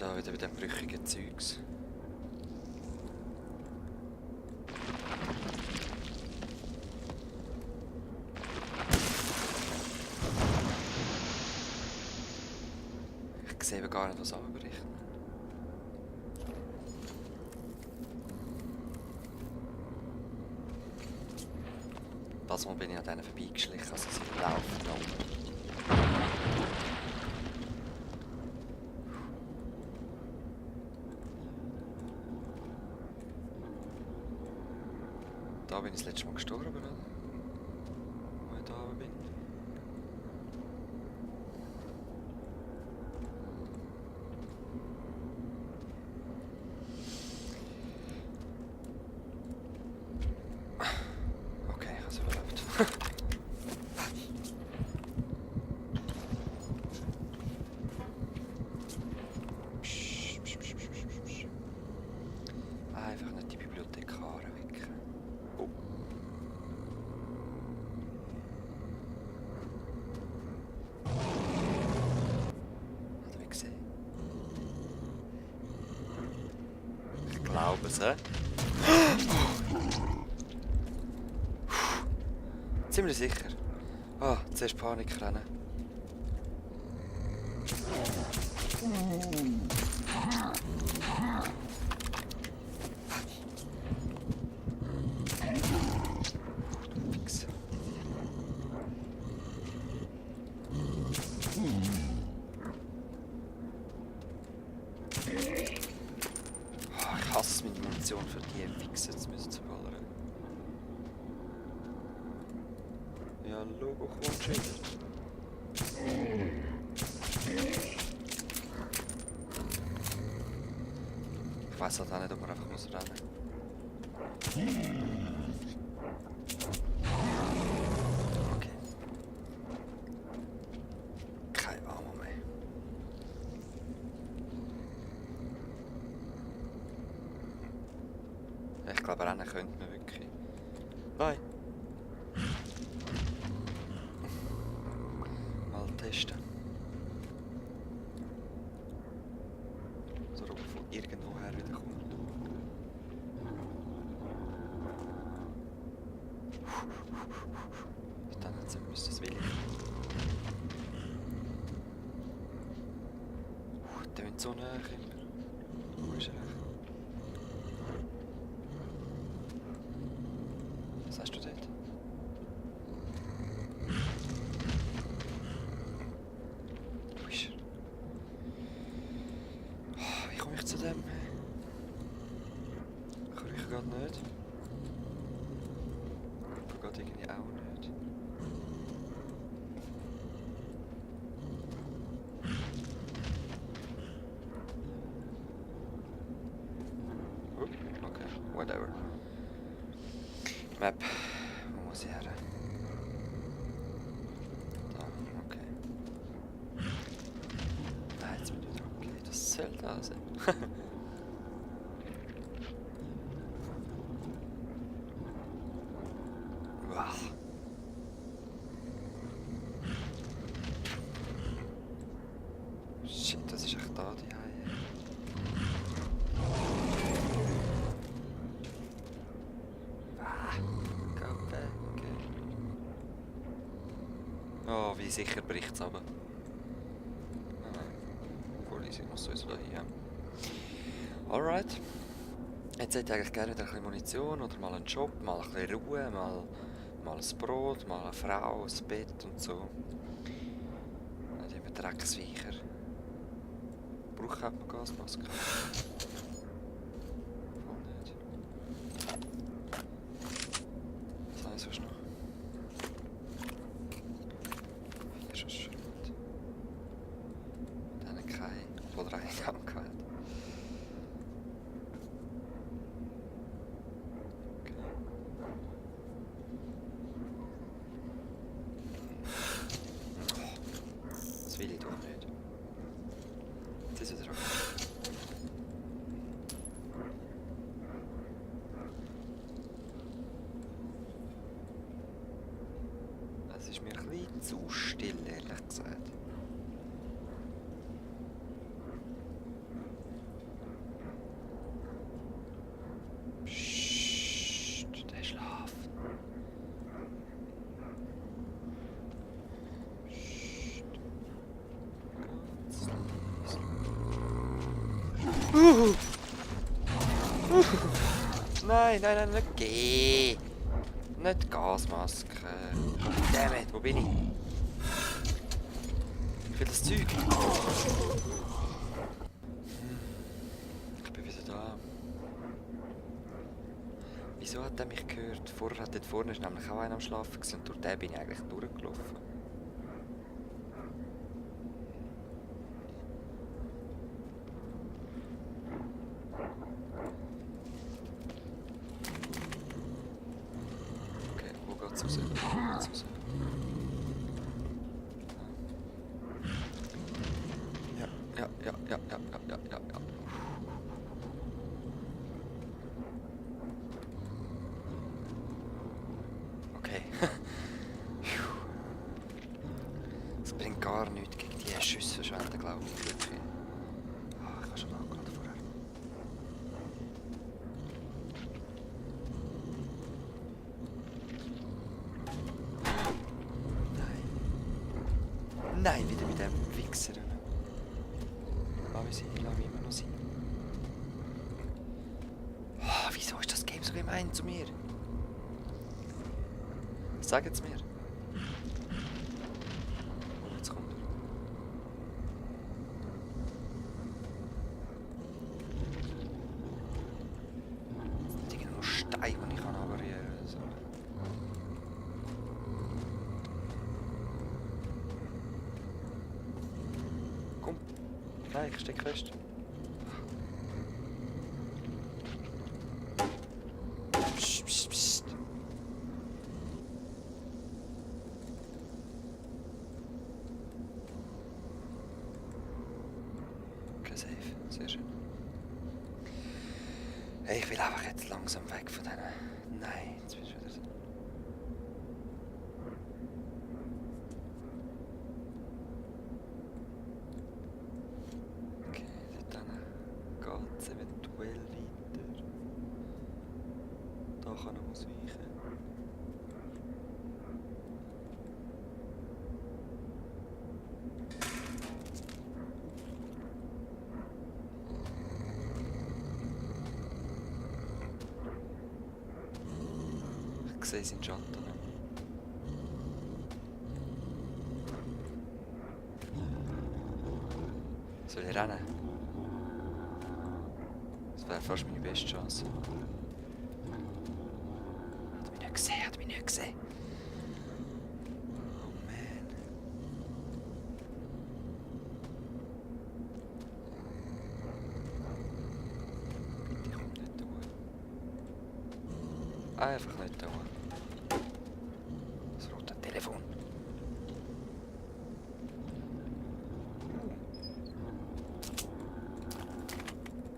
da wieder bei dem brüchigen Zeugs. Ich sehe eben gar nicht, was anbricht. Das Mal bin ich an denen vorbeigeschlichen, also sie laufen noch. Da bin ich das letzte Mal gestorben, oder? Wo ich da oben bin. Okay, ich habe es überlebt. Einfach nicht die Bibliothekare wecken. Oh. Hat er mich gesehen? Ich glaube es, hä? Ziemlich sicher. Ah, zuerst Panik rennen. Fix. Oh, ich hasse meine Munition für die Fix jetzt müssen zu ballern. Ja, Logo kommt schon. Ich weiss halt auch nicht, ob man einfach muss rennen. Okay. Keine Ammo mehr. Ich glaube, rennen könnte man wirklich. Nein. Mal testen. So, ob er von irgendwoher wieder kommt. Dann müsste es willig. Der wird so nah immer. Wo ist er? Was hast du dort? Wo ist er? Oh, wie komme ich zu dem? Kann ich gerade nicht. Ich gerade irgendwie auch nicht. Okay, whatever. Map. Wo muss ich her? Da, okay. Nein, jetzt bin ich wieder okay. Das soll da sein. Wow. Shit, das ist echt da, die Haie. Go back. Oh, wie sicher bricht es aber. Obwohl, ich muss sowieso da hier. Alright. Jetzt hätte ich eigentlich gerne wieder ein bisschen Munition oder mal einen Job, mal ein bisschen Ruhe, mal ein Brot, mal eine Frau, ein Bett und so. Nicht immer Drecksviecher. Braucht man Gasmaske? Voll nicht. Was habe ich sonst noch? Hier ist schon Schrott. Dann kein, obwohl er einen Gang gehabt. Das will ich doch nicht. Jetzt ist er dran. Es ist mir ein bisschen zu still, ehrlich gesagt. Nein, nein, nein, nicht geh. Nicht Gasmaske. Dammit, wo bin ich? Ich will das Zeug. Ich bin wieder da. Wieso hat er mich gehört? Vorher hat dort vorne ist nämlich auch einer am Schlafen gewesen und durch den bin ich eigentlich durchgelaufen. Okay, wo geht's raus? Wo geht's raus? Ja, ja, ja, ja, ja, ja, ja, ja, ja. Okay. Es bringt gar nichts gegen die Schüsse verschwenden, glaube ich. Wirklich. Ah, ich habe schon angeladen vorher. Nein. Nein, wieder mit dem Wichser. Lass mich immer noch sein. Oh, wieso ist das Game so gemein zu mir? Sag es mir. Oh, jetzt kommt er. Es sind irgendwo Steine, die ich abrühren kann. So. Komm. Nein, ich steck fest. Psst, psst, psst. Okay, safe. Sehr schön. Hey, ich will einfach jetzt langsam weg von denen. Nein, jetzt bin ich wieder. Okay, dann geht es eventuell weiter. Da kann er ausweichen. Ich sehe seinen Schatten. Soll ich rennen? Das wäre fast meine beste Chance. Hat mich nicht gesehen, hat mich nicht gesehen. Oh man. Bitte komm nicht da. Einfach nicht da. Das rote Telefon.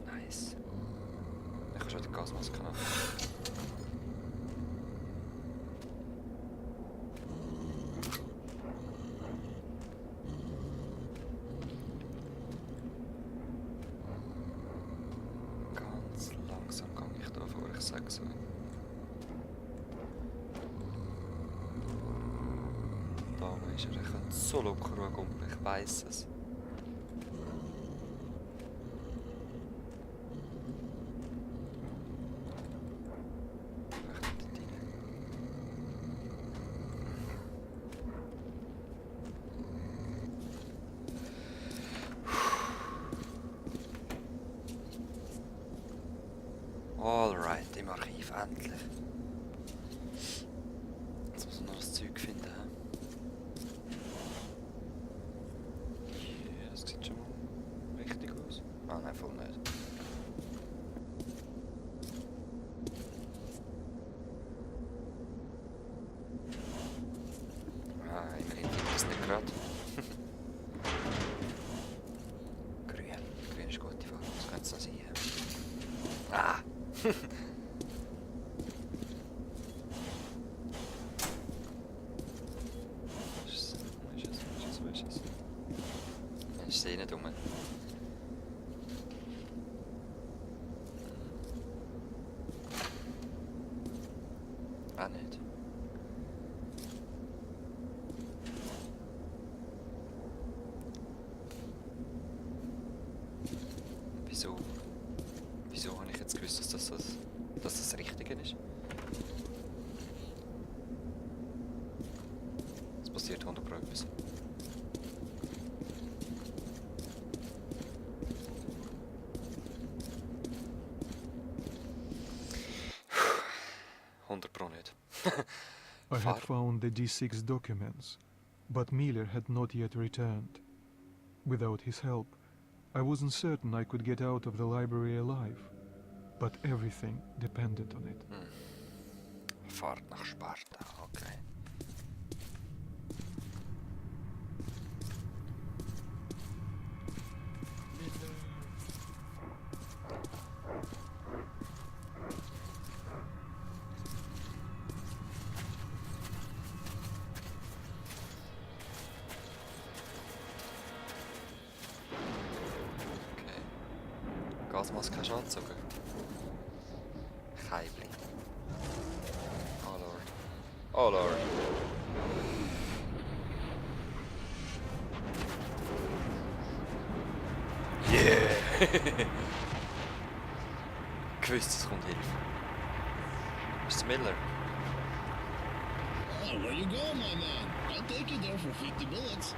Nice. Ich habe schon die Gasmaske an. Ganz langsam gehe ich da vor, ich sage so. Da ist er, ich kann so locker rumkumpeln, ich weiss es. Vielleicht nicht rein. Alright, im Archiv, endlich. Jetzt muss man noch das Zeug finden. Ja, das sieht schon mal richtig aus. Ah, nein, voll nicht. Ah, immerhin gibt es nicht gerade. Grün. Grün ist gute Farbe, das könnte es noch sein. Ah! Wo ist es? Wo ist es? Wo ist es? Wo ist es? Mensch, sehe nicht rum. Ah, nicht. Wieso? gewusst, dass das Richtige ist. Es passiert 100% etwas. Puh. 100% nicht. I had found the D6 documents, but Miller had not yet returned. Without his help, I wasn't certain I could get out of the library alive, but everything depended on it. Fahrt nach Sparta, okay. Gasmaske hast du angezogen? Keibli. Oh Lord. Oh Lord. Yeah! Gewusst, es kommt Hilfe. Ist es Miller? Oh, where you going, my man? I'll take you there for 50 bullets.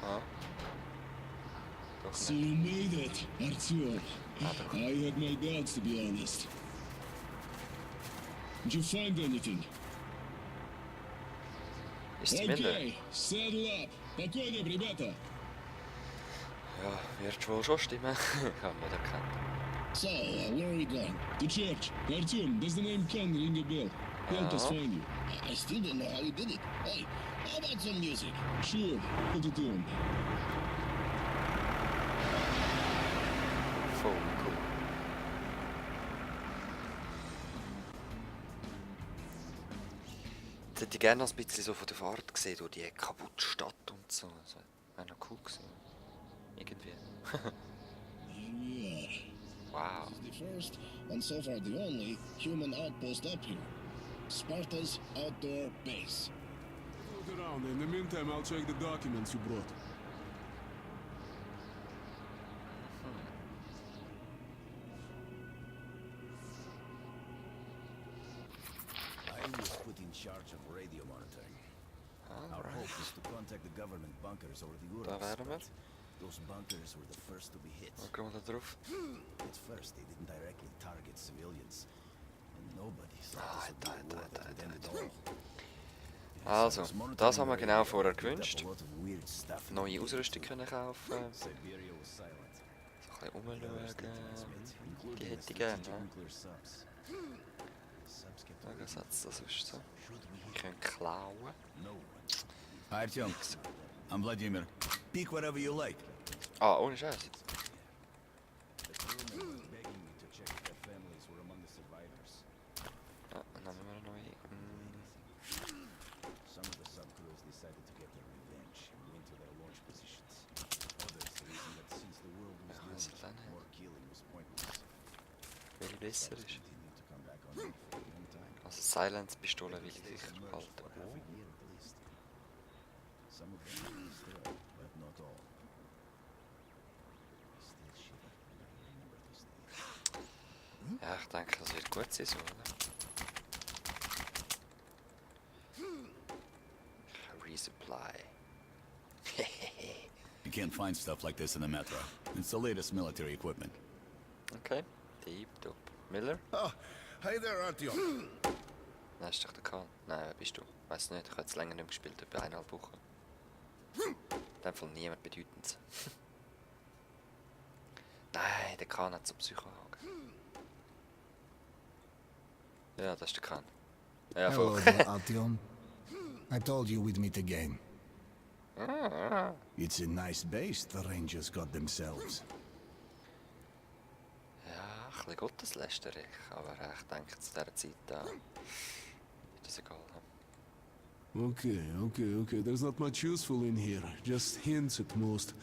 Ah. Doch So nicht. you made it, Artyom. I had my doubts, to be honest. Did you find anything? Ist es Miller? Okay, saddle up. По коням, ребята. Ja, wird wohl schon stimmen. Ich habe ihn nicht erkannt. So, where are we going? To church. Artyom, does the name Ken ring a bell? Help us find you. I still don't know how you did it. Hey, how about some music? Sure, put it on. Voll cool. Jetzt hätte ich gerne noch ein bisschen so von der Fahrt gesehen, durch die kaputte Stadt und so. Das wäre noch cool gewesen. Irgendwie. Here we are. Wow. This is the first, and so far the only, human outpost up here. Sparta's outdoor base. Look around. In the meantime, I'll check the documents you brought. I was put in charge of radio monitoring. Our hope is to contact the government bunkers over the Da Urals. wären wir. Those bunkers were the first to be hit. Dann kommen wir da drauf. At first, they didn't directly target civilians. And nobody thought this would be a war that would end it all. Also, das haben wir genau vorher Picked up gewünscht. a lot of weird stuff in Neue the Ausrüstung data. können kaufen. Siberia was silent. So ein bisschen The others they rumschauen. transmit, Die including hätte the ich gerne. strategic nuclear subs. Subs kept Ja, reading. Satz, das ist so. Should we Wir können klauen. No one. Artyom, I'm Vladimir. Pick whatever you like. Ah, ohne Scheiß. The crewmen were begging me to check if their families were among the survivors. Ja, dann nehmen wir eine neue. Some of the subcrews decided to get their revenge and went to their launch positions. Others reasoned that since the world was Ja, was doomed, ist das? more killing was pointless. Welche besser Subs ist. continued to come back on me for a long time. Also Silence-Pistole will They ich submerged behalten. for half a year at least. Some of them were destroyed, but not all. I still shiver when I remember those days. Ja, ich denke, das wird gut sein, so, oder? Resupply. You can't find stuff like this in the metro. It's the latest military equipment. Okay, tipptopp. Miller? Oh, hey there, Artyom. Nein, ist doch der Kahn. Nein, wer bist du? Weiß nicht, ich habe jetzt länger nicht mehr gespielt, etwa 1,5 Wochen. In dem Fall niemand bedeutend. Nein, der Kahn hat so Psychologen. Ja, das ist der Kahn. Ja, Hello voll. there, Artyom. I told you we'd meet again. It's a nice base the Rangers got themselves. Ja, ein bisschen gotteslästerig, aber ich denke, zu dieser Zeit da ist das egal. Okay. There's not much useful in here. Just hints at most.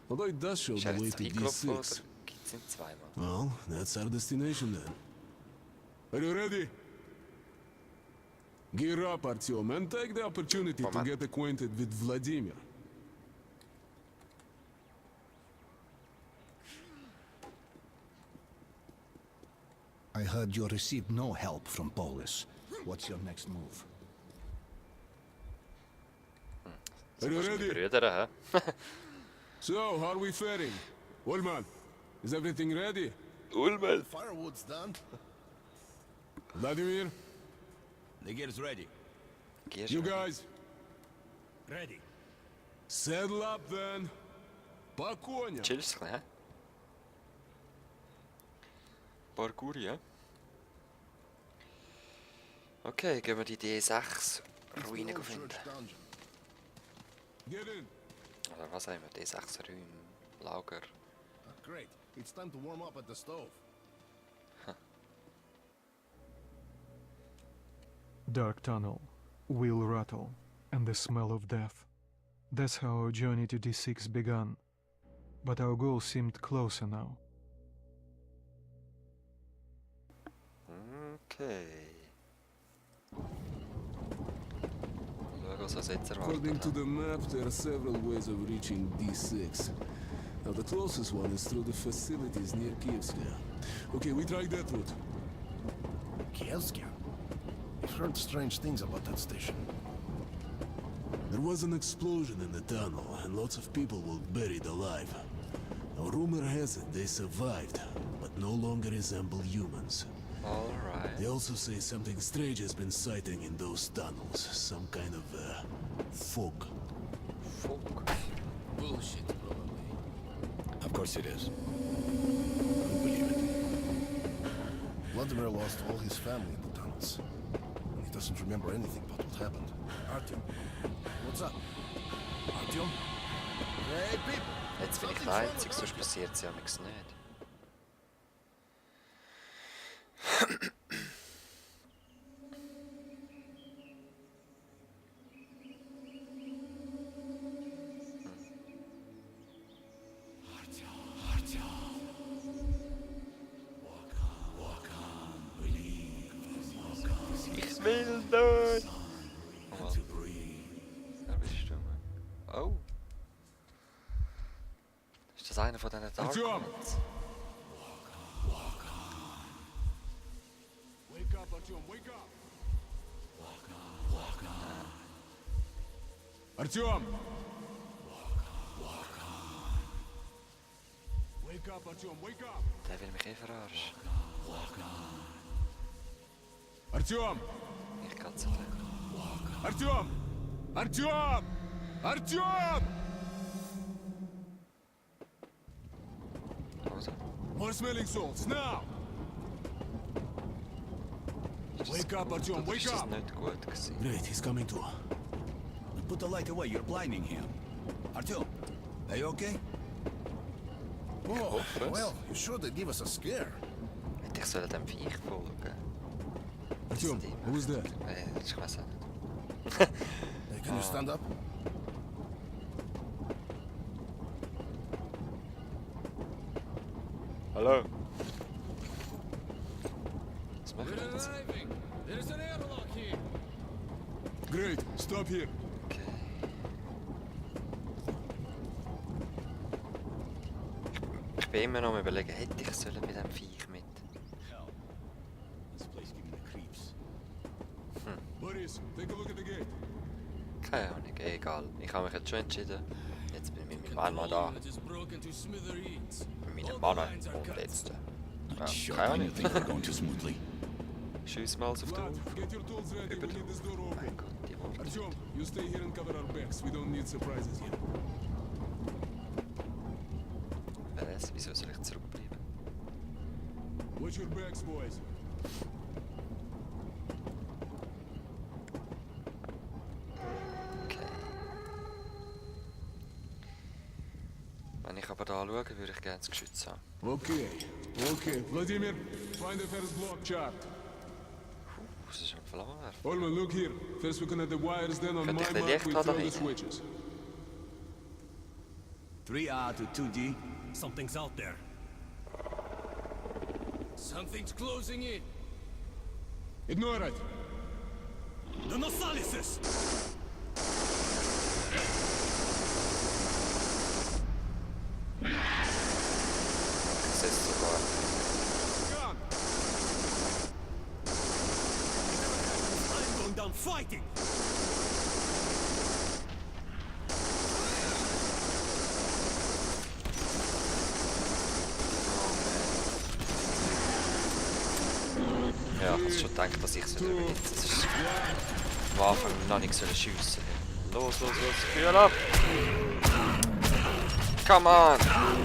Although it does show Ist the er way jetzt to reingelaufen oder D6. gibt es ihn zweimal? Well, that's our destination then. Are you ready? Gear up, Artyom, and take the opportunity to Moment. get acquainted with Vladimir. I heard you received no help from Polis. What's your next move? Are you ready? Brüder, hä? So, how are we faring? Ullman, is everything ready? Ulmen! Firewood's done. Vladimir, The gear's ready. Gehst you du? guys, Ready. saddle up then. По коням. Chillst du ein bisschen, hä? Parkour, ja? Okay, gehen wir die D6 Ruine Old finden. church dungeon. Get in. Oder was haben wir? D6 Räume, Lager. Great. It's time to warm up at the stove. Dark tunnel, wheel rattle, and the smell of death. That's how our journey to D6 began. But our goal seemed closer now. Okay. Schau, was uns jetzt According to erwartet. the map, there are several ways of reaching D6. Now, the closest one is through the facilities near Kievska. Okay, we tried that route. Kielska. I've heard strange things about that station. There was an explosion in the tunnel, and lots of people were buried alive. Now, rumor has it they survived, but no longer resemble humans. Alright. They also say something strange has been sighting in those tunnels. Some kind of, fog. Fuck. Bullshit, probably. Of course it is. Don't believe it. Vladimir lost all his family in the tunnels. He doesn't remember anything about what happened. Artyom. What's up? Artyom? Hey, people! Jetzt bin ich der Einzige, sonst passiert es ja nichts nicht. Ich will nicht! Oh, wer bist du? Oh! Ist das einer von diesen Dark Artyom! Ones? Wake up, Artyom, wake up! Artyom! Wake up, Artyom, wake up! Der will mich verarschen. Artyom! Ich kann es nicht. Artyom! Artyom! Artyom! Also, More smelling salts, now! ist das Wake up, gut Artyom, oder wake ist das up! nicht gut gewesen? Great, he's coming to. Put the light away, you're blinding him. Artyom, are you okay? Oh, hoffe es. well, you sure did give us a scare. Hätte ich sollen dem Viech folgen? Artyom, who was that? Ich weiß auch nicht. Hey, can you stand up? Hallo? Was macht ihr jetzt? There's an airlock here. Great, stop here. Okay. Ich bin immer noch am überlegen, hätte ich sollen mit dem Viech mit? Hell. This place gives me the creeps. Boris, take a look at the gate. Keine Ahnung, egal. Ich habe mich jetzt schon entschieden. Jetzt bin ich mit meinem Mann da. Unit is broken to smithereens. Mit meinem Mann. Und jetzt. Ja, Sure, keine I Ahnung. didn't think we're going too smoothly. Schieß mal auf den Vlad, Ruf. get your tools ready. We need this door Mein open. Gott, die Worte. Artyom, you stay here and cover our backs. We don't need surprises here. Was? Wieso soll ich zurückbleiben? Watch your backs, boys. Okay. Wenn ich aber da schaue, würde ich gerne das Geschütz haben. Okay, okay. Vladimir, find the first block chart. Das ist schon verloren. Olman, look here. First we connect the wires, then on Könnte my ich den mark we Licht throw the haben? switches. 3A to 2D. Something's out there. Something's closing in. Ignore it. The Nosalises! Ich sehe es sogar. Gun! fighting! Ja, ich hab schon gedacht, dass ich es wieder überhitze. Es ist am Anfang noch nicht schiessen. Los, los, los, Feuer ab! Come on!